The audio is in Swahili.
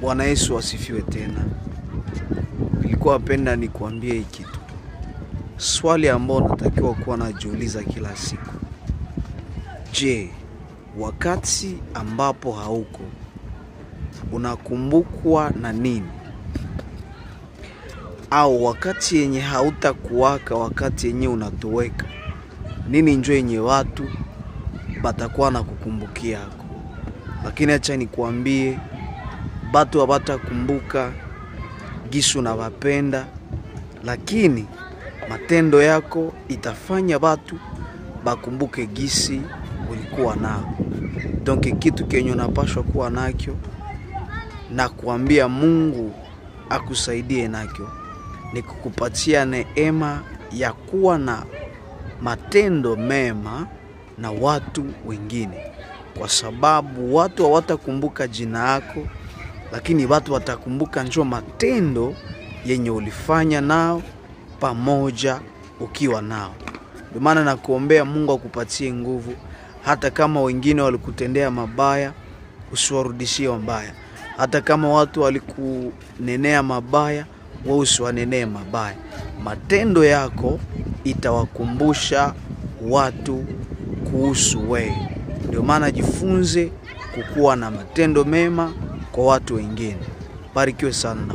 Bwana Yesu asifiwe tena. Nilikuwa napenda nikuambie hii kitu. Swali ambalo natakiwa kuwa najiuliza kila siku. Je, wakati ambapo hauko unakumbukwa na nini? Au wakati yenye hautakuwaka, wakati yenye unatoweka, nini njo yenye watu batakuwa na kukumbukia yako? Lakini acha nikuambie, batu hawatakumbuka gisu na wapenda, lakini matendo yako itafanya batu bakumbuke gisi ulikuwa nao. Donc kitu kenye unapashwa kuwa nakyo na kuambia Mungu akusaidie nakyo ni kukupatia neema ya kuwa na matendo mema na watu wengine, kwa sababu watu hawatakumbuka jina yako, lakini watu watakumbuka njo matendo yenye ulifanya nao pamoja ukiwa nao. Ndio maana nakuombea Mungu akupatie nguvu, hata kama wengine walikutendea mabaya usiwarudishie mabaya, hata kama watu walikunenea mabaya wewe usiwanenee mabaya. Matendo yako itawakumbusha watu kuhusu wewe. Ndio maana jifunze kukuwa na matendo mema kwa watu wengine. Barikiwe sana.